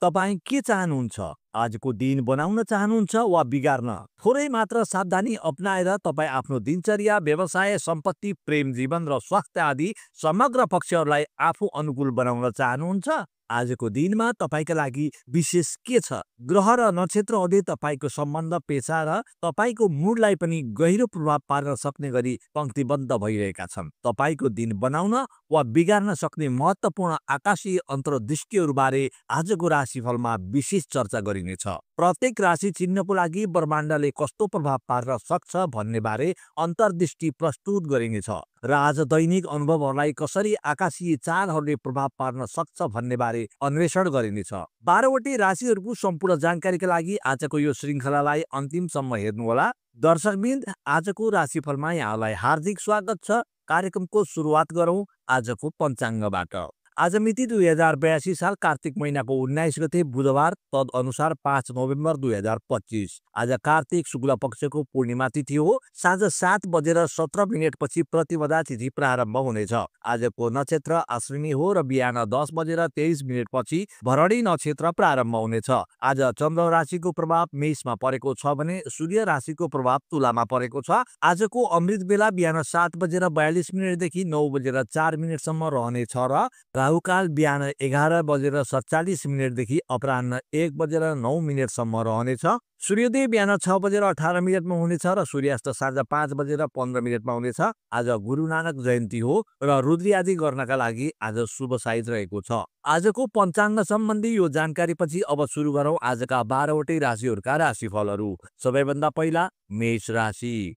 तपाईँ के चाहनुहुन्छ? आजको दिन बनाउन चाहनुहुन्छ वा बिगार्न? थोरै मात्र सावधानी अपनाएर तपाईँ आफ्नो दिनचर्या, व्यवसाय, सम्पत्ति, प्रेम जीवन र स्वास्थ्य आदि समग्र पक्षहरूलाई आफू अनुकूल बनाउन चाहनुहुन्छ? आजको दिनमा तपाईँका लागि विशेष के छ? ग्रह र नक्षत्रहरूले तपाईँको सम्बन्ध, पेशा र तपाईँको मुडलाई पनि गहिरो प्रभाव पार्न सक्ने गरी पंक्तिबद्ध भइरहेका छन्। तपाईँको दिन बनाउन वा बिगार्न सक्ने महत्त्वपूर्ण आकाशीय अन्तर्दृष्टिहरूबारे आजको राशिफलमा विशेष चर्चा गरिनेछ। प्रत्येक राशि चिन्हको लागि ब्रह्माण्डले कस्तो प्रभाव पार्न सक्छ भन्ने बारे अन्तर्दृष्टि प्रस्तुत गरिनेछ र आज दैनिक अनुभवहरूलाई कसरी आकाशीय चालहरूले प्रभाव पार्न सक्छ भन्ने बारे अन्वेषण गरिनेछ। 12वटै राशिहरूको सम्पूर्ण जानकारीका लागि आजको यो श्रृङ्खलालाई अन्तिमसम्म हेर्नुहोला। दर्शकवृन्द, आजको राशिफलमा यहाँलाई हार्दिक स्वागत छ। कार्यक्रमको सुरुवात गरौँ आजको पञ्चाङ्गबाट। आज मिति 2082 साल कार्तिक महिनाको 19 गते बुधबार, तद अनुसार 5 नोभेम्बर 2025। आज कार्तिक शुक्ल पक्षको पूर्णिमा तिथि हो। साँझ 7:17 पछि प्रतिपदा तिथि प्रारम्भ हुनेछ। आजको नक्षत्र अश्विनी हो र बिहान 10:23 पछि भरणी नक्षत्र प्रारम्भ हुनेछ। आज चन्द्र राशिको प्रभाव मेषमा परेको छ भने सूर्य राशिको प्रभाव तुलामा परेको छ। आजको अमृत बेला बिहान 7:42 देखि 9:04 सम्म रहनेछ र राहुकाल बिहान 11:47 देखि अपराह्न 1:09 सम्म रहनेछ। सूर्योदय बिहान 6:18 हुनेछ र सूर्यास्त साँझ 5:15 हुनेछ। आज गुरु नानक जयन्ती हो र रुद्री आदि गर्नका लागि आज शुभ साइत रहेको छ। आजको पञ्चाङ्ग सम्बन्धी यो जानकारीपछि अब सुरु गरौँ आजका 12वटै राशिहरूका राशिफलहरू। सबैभन्दा पहिला मेष राशि।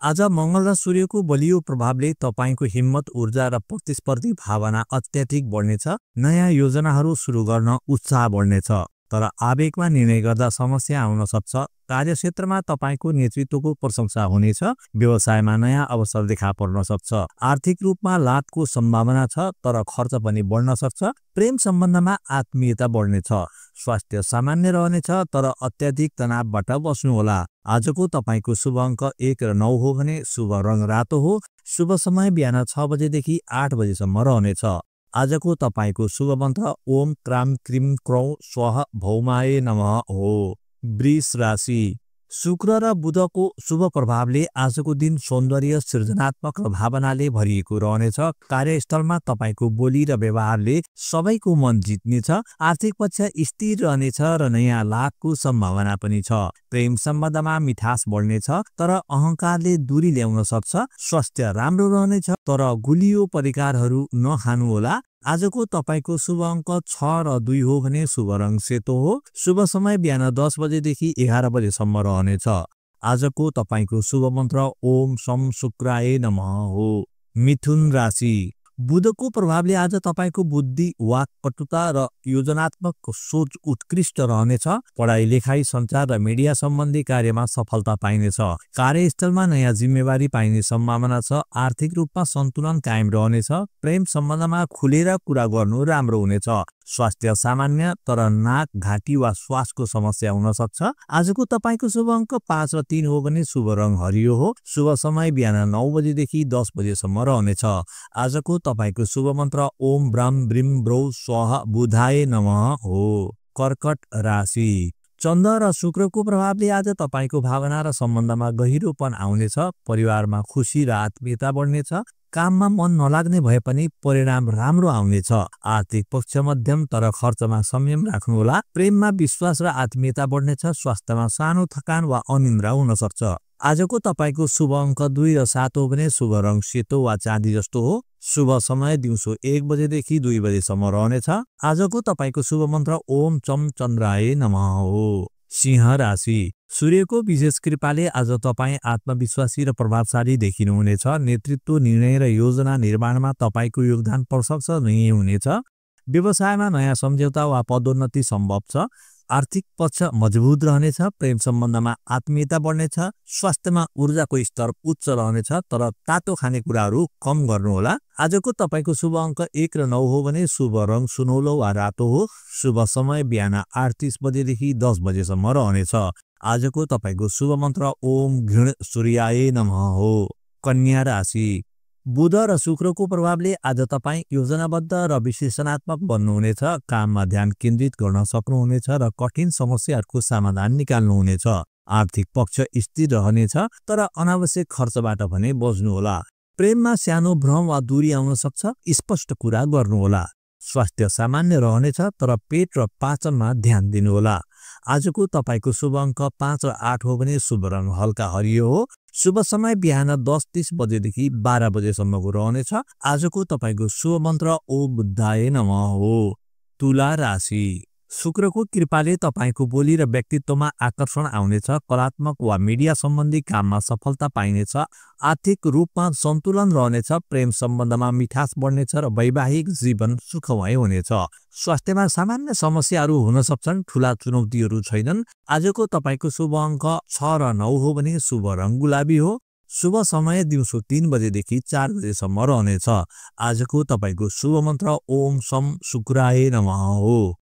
आज मङ्गल र सूर्यको बलियो प्रभावले तपाईँको हिम्मत, ऊर्जा र प्रतिस्पर्धी भावना अत्याधिक बढ्नेछ। नयाँ योजनाहरू सुरु गर्न उत्साह बढ्नेछ, तर आवेगमा निर्णय गर्दा समस्या आउन सक्छ। कार्यक्षेत्रमा तपाईँको नेतृत्वको प्रशंसा हुनेछ। व्यवसायमा नयाँ अवसर देखा पर्न सक्छ। आर्थिक रूपमा लाभको सम्भावना छ, तर खर्च पनि बढ्न सक्छ। प्रेम सम्बन्धमा आत्मीयता बढ्नेछ। स्वास्थ्य सामान्य रहनेछ, तर अत्याधिक तनावबाट बस्नुहोला। आजको तपाईँको शुभ अङ्क 1 र 9 हो भने शुभ रङ रातो हो। शुभ समय बिहान 6 बजेदेखि 8 बजेसम्म रहनेछ। आजको तपाईँको शुभ मन्त्र ओम क्राम क्रिम क्रौं स्वः भौमाय नमः हो। वृष राशि। शुक्र र बुधको शुभ प्रभावले आजको दिन सौन्दर्य, सृजनात्मक र भावनाले भरिएको रहनेछ। कार्यस्थलमा तपाईँको बोली र व्यवहारले सबैको मन जित्नेछ। आर्थिक पक्ष स्थिर रहनेछ र नयाँ लाभको सम्भावना पनि छ। प्रेम सम्बन्धमा मिठास बढ्नेछ, तर अहङ्कारले दूरी ल्याउन सक्छ। स्वास्थ्य राम्रो रहनेछ, तर गुलियो परिकारहरू नखानुहोला। आजको तपाईँको शुभ अङ्क 6 र 2 हो भने शुभ रङ सेतो हो। शुभ समय बिहान 10 बजेदेखि 11 बजेसम्म रहनेछ। आजको तपाईँको शुभ मन्त्र ओम सम शुक्राय नमः हो। मिथुन राशि। बुधको प्रभावले आज तपाईँको बुद्धि, वाक पटुता र योजनात्मक सोच उत्कृष्ट रहनेछ। पढाइ, लेखाइ, सञ्चार र मिडिया सम्बन्धी कार्यमा सफलता पाइनेछ। कार्यस्थलमा नयाँ जिम्मेवारी पाइने सम्भावना छ। आर्थिक रूपमा सन्तुलन कायम रहनेछ। प्रेम सम्बन्धमा खुलेर कुरा गर्नु राम्रो हुनेछ। स्वास्थ्य सामान्य, तर नाक, घाँटी वा श्वासको समस्या हुन सक्छ। आजको तपाईँको शुभ अङ्क 5 र 3 हो भने शुभ रङ हरियो हो। शुभ समय बिहान 9 बजेदेखि 10 बजेसम्म रहनेछ। आजको तपाईँको शुभ मन्त्र ओम ब्रह्म ब्रिम ब्रौ स्वः बुधाय नमः हो। कर्कट राशि। चन्द्र र शुक्रको प्रभावले आज तपाईँको भावना र सम्बन्धमा गहिरोपन आउनेछ। परिवारमा खुसी र आत्मीयता बढ्नेछ। काममा मन नलाग्ने भए पनि परिणाम राम्रो आउनेछ। आर्थिक पक्ष मध्यम, तर खर्चमा संयम राख्नुहोला। प्रेममा विश्वास र आत्मीयता बढ्नेछ। स्वास्थ्यमा सानो थकान वा अनिन्द्रा हुन सक्छ। आजको तपाईँको शुभ अङ्क 2 र 7 हो भने शुभ रङ सेतो वा चाँदी जस्तो हो। शुभ समय दिउँसो 1 बजेदेखि 2 बजेसम्म रहनेछ। आजको तपाईँको शुभ मन्त्र ओम चम चन्द्राय नमः हो। सिंह राशि। सूर्यको विशेष कृपाले आज तपाईँ आत्मविश्वासी र प्रभावशाली देखिनुहुनेछ। नेतृत्व, निर्णय र योजना निर्माणमा तपाईँको योगदान प्रशंसनीय हुनेछ। व्यवसायमा नयाँ सम्झौता वा पदोन्नति सम्भव छ। आर्थिक पक्ष मजबुत रहनेछ। प्रेम सम्बन्धमा आत्मीयता बढ्नेछ। स्वास्थ्यमा ऊर्जाको स्तर उच्च रहनेछ, तर तातो खानेकुराहरू कम गर्नुहोला। आजको तपाईँको शुभ अङ्क 1 र 9 हो भने शुभ रङ सुनौलो वा रातो हो। शुभ समय बिहान 8:30 बजेदेखि 10 बजेसम्म रहनेछ। आजको तपाईँको शुभ मन्त्र ओम घृण सूर्याय नमः हो। कन्या राशि। बुध र शुक्रको प्रभावले आज तपाईँ योजनाबद्ध र विश्लेषणात्मक बन्नुहुनेछ, काममा ध्यान केन्द्रित गर्न सक्नुहुनेछ र कठिन समस्याहरूको समाधान निकाल्नुहुनेछ। आर्थिक पक्ष स्थिर रहनेछ, तर अनावश्यक खर्चबाट भने बच्नुहोला। प्रेममा सानो भ्रम वा दूरी आउन सक्छ, स्पष्ट कुरा गर्नुहोला। स्वास्थ्य सामान्य रहनेछ, तर पेट र पाचनमा ध्यान दिनुहोला। आजको तपाईको शुभ अङ्क 5 र 8 हो भने शुभ रङ हल्का हरियो हो। शुभ समय बिहान 10:30 बजेदेखि 12 बजेसम्मको रहनेछ। आजको तपाईको शुभ मन्त्र ओम बुद्धाय नमः हो। तुला राशि, शुक्रको कृपाले तपाईको बोली र व्यक्तित्वमा आकर्षण आउनेछ। कलात्मक वा मिडिया सम्बन्धी काममा सफलता पाइनेछ। आर्थिक रूपमा सन्तुलन रहनेछ। प्रेम सम्बन्धमा मिठास बढ्नेछ र वैवाहिक जीवन सुखमय हुनेछ। स्वास्थ्यमा सामान्य समस्याहरू हुन सक्छन्, ठूला चुनौतीहरू छैनन्। आजको तपाईको शुभ अङ्क 6 र 9 हो भने शुभ रङ गुलाबी हो। शुभ समय दिउँसो 3 बजेदेखि 4 बजेसम्म रहनेछ। आजको तपाईको शुभ मन्त्र ओम सम शुक्राय नमः हो।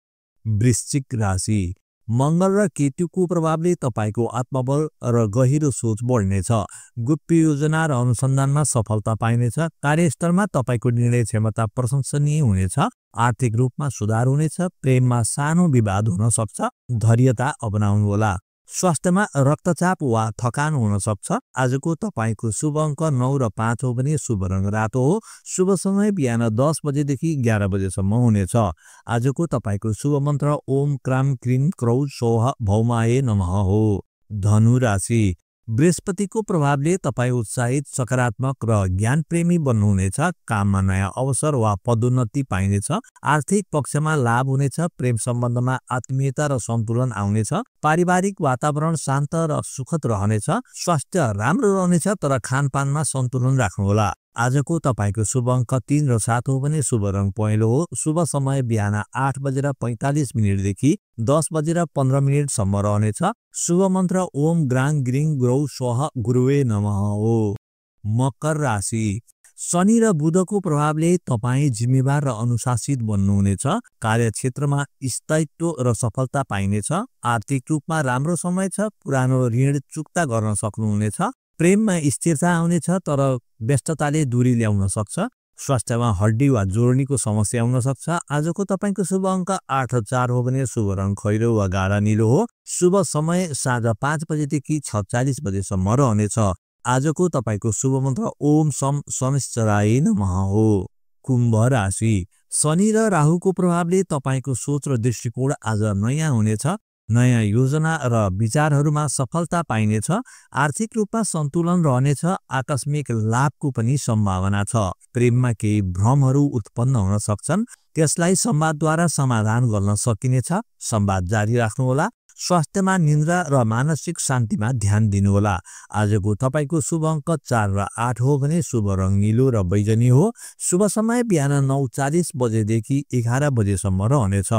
वृश्चिक राशि, मङ्गल र केतुको प्रभावले तपाईको आत्मबल र गहिरो सोच बढ्नेछ। गुप्त योजना र अनुसन्धानमा सफलता पाइनेछ। कार्यस्थलमा तपाईको निर्णय क्षमता प्रशंसनीय हुनेछ। आर्थिक रूपमा सुधार हुनेछ। प्रेममा सानो विवाद हुन सक्छ, धैर्यता अपनाउनुहोला। स्वास्थ्यमा रक्तचाप वा थकान हुन सक्छ। आजको तपाईको शुभ अङ्क 9 र 5 हो भने शुभ रङ रातो हो। शुभ समय बिहान 10 बजेदेखि 11 बजेसम्म हुनेछ। आजको तपाईको शुभ मन्त्र ओम क्राम क्रिम क्रौ सोह भौमाय नमः हो। धनु राशि, बृहस्पतिको प्रभावले तपाईँ उत्साहित, सकारात्मक र ज्ञानप्रेमी बन्नुहुनेछ। काममा नयाँ अवसर वा पदोन्नति पाइनेछ। आर्थिक पक्षमा लाभ हुनेछ। प्रेम सम्बन्धमा आत्मीयता र सन्तुलन आउनेछ। पारिवारिक वातावरण शान्त र सुखद रहनेछ। स्वास्थ्य राम्रो रहनेछ, तर खानपानमा सन्तुलन राख्नुहोला। आजको तपाईको शुभ अङ्क 3 र 7 हो भने शुभ रङ पहेँलो हो। शुभ समय बिहान 8:45 देखि 10:15 रहनेछ। शुभ मन्त्र ओम ग्राङ ग्रिङ ग्रौ स्वह गुरुवे नमः हो। मकर राशि, शनि र बुधको प्रभावले तपाईँ जिम्मेवार र अनुशासित बन्नुहुनेछ। कार्यक्षेत्रमा स्थायित्व र सफलता पाइनेछ। आर्थिक रूपमा राम्रो समय छ। पुरानो ऋण चुक्ता गर्न सक्नुहुनेछ। प्रेममा स्थिरता आउनेछ, तर व्यस्तताले दूरी ल्याउन सक्छ। स्वास्थ्यमा हड्डी वा जोड्नीको समस्या हुन सक्छ। आजको तपाईको शुभ अङ्क 8 र 4 हो भने शुभ रङ खैरो वा गाढा नीलो हो। शुभ समय साँझ 5 बजेदेखि 6:40 बजेसम्म रहनेछ। आजको तपाईको शुभ मन्त्र ओम सम शनिश्चराय नमः हो। कुम्भ राशि, शनि र राहुको प्रभावले तपाईको सोच र दृष्टिकोण आज नयाँ हुनेछ। नयाँ योजना र विचारहरूमा सफलता पाइनेछ। आर्थिक रूपमा सन्तुलन रहनेछ। आकस्मिक लाभको पनि सम्भावना छ। प्रेममा केही भ्रमहरू उत्पन्न हुन सक्छन्, त्यसलाई संवादद्वारा समाधान गर्न सकिनेछ। संवाद जारी राख्नुहोला। स्वास्थ्यमा निन्द्रा र मानसिक शान्तिमा ध्यान दिनुहोला। आजको तपाईको शुभ अङ्क 4 र 8 हो भने शुभ रङ नीलो र बैजनी हो। शुभ समय बिहान 9:40 बजेदेखि 11 बजेसम्म रहनेछ।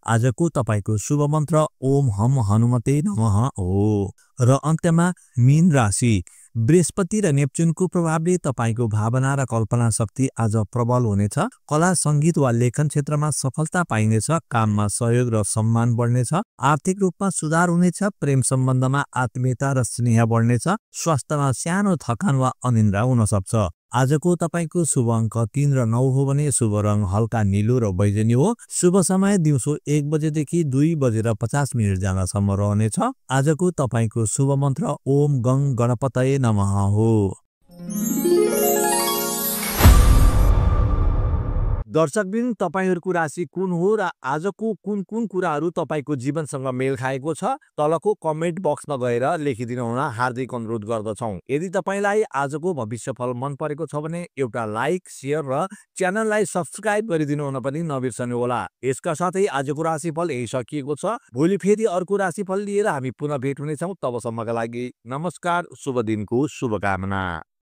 आजको तपाईको शुभ मन्त्र ओम हम हनुमते नमः हो। र अन्त्यमा मीन राशि, बृहस्पति र नेप्चुनको प्रभावले तपाईको भावना र कल्पना शक्ति आज प्रबल हुनेछ। कला, सङ्गीत वा लेखन क्षेत्रमा सफलता पाइनेछ। काममा सहयोग र सम्मान बढ्नेछ। आर्थिक रूपमा सुधार हुनेछ। प्रेम सम्बन्धमा आत्मीयता र स्नेह बढ्नेछ। स्वास्थ्यमा सानो थकान वा अनिन्द्रा हुन सक्छ। आजको तपाईको शुभ अङ्क 3 र 9 हो भने शुभ रङ हल्का नीलो र बैजनी हो। शुभ समय दिउँसो 1 बजेदेखि 2:50 जाँदासम्म रहनेछ। आजको तपाईको शुभ मन्त्र ओम गङ गणपतये नमः हो। दर्शकबिन, तपाईहरूको राशि कुन हो र आजको कुन कुन कुराहरू तपाईको जीवनसँग मेल खाएको छ, तलको कमेन्ट बक्समा गएर लेखिदिनु हुन हार्दिक अनुरोध गर्दछौँ। यदि तपाईलाई आजको भविष्यफल मन परेको छ भने एउटा लाइक, शेयर र च्यानललाई सब्स्क्राइब गरिदिनु हुन पनि नबिर्सनु होला। यसका साथै आजको राशिफल यही सकिएको छ। भोलि फेरि अर्को राशिफल लिएर हामी पुनः भेट हुनेछौँ। तबसम्मका लागि नमस्कार, शुभ दिनको शुभकामना।